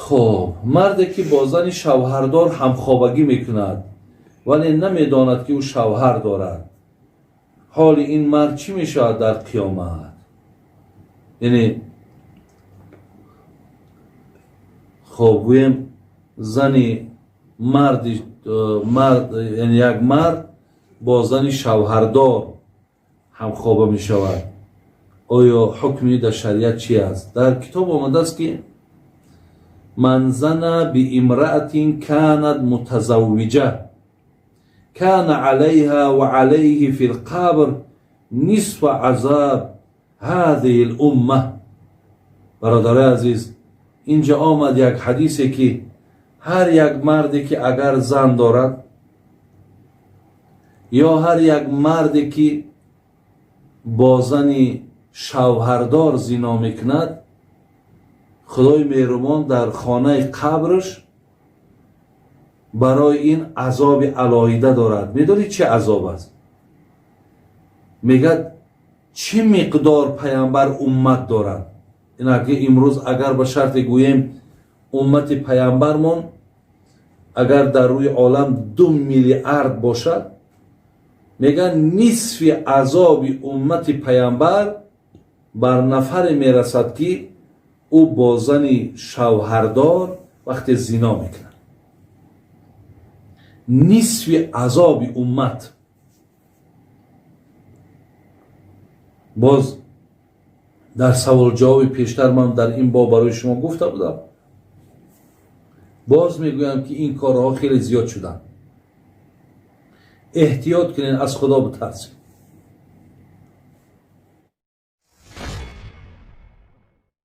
Хоб, марде ки бо зани шавҳардор ҳамхобагӣ мекунад, вале намедонад, ки ӯ шавҳар дорад, ҳоли ин мард чӣ мешавад дар қиёмат? Яъне, хоб, гӯем, зани марди мард, яъне як мард бо зани шавҳардор ҳамхоба мешавад, оё ҳукми дар шариат чи аст? Дар китоб омадааст, ки ман зана биимраатин канат мутазаввиҷа кана алайҳа ва алайҳи фи лқабр нисфа азаб ҳазиҳи лумма. Бародарои азиз, инҷа омад як ҳадисе, ки ҳар як марде ки агар зан дорад ё ҳар як марде ки бо зани шавҳардор зино мекунад, Худои меҳрубон дар хонаи қабрш барои ин азоби алоҳида дорад. Медонед, чӣ азоб аст? Мегӯяд, чӣ миқдор паямбар уммат дорад. Инаки имрӯз агар ба шарте гӯем, уммати паямбармон агар дар рӯи олам 2 миллиард бошад, мегӯянд, нисфи азоби уммати паямбар бар нафаре мерасад, ки ӯ бо зани шавҳардор вақте зино мекунад. Нисфи азоби уммат. Боз дар саволҷавоби пештар ман дар ин боб барои шумо гуфта будам, боз мегӯям, ки ин корҳо хеле зиёд шуданд. Эҳтиёт кунед, аз Худо битарсед.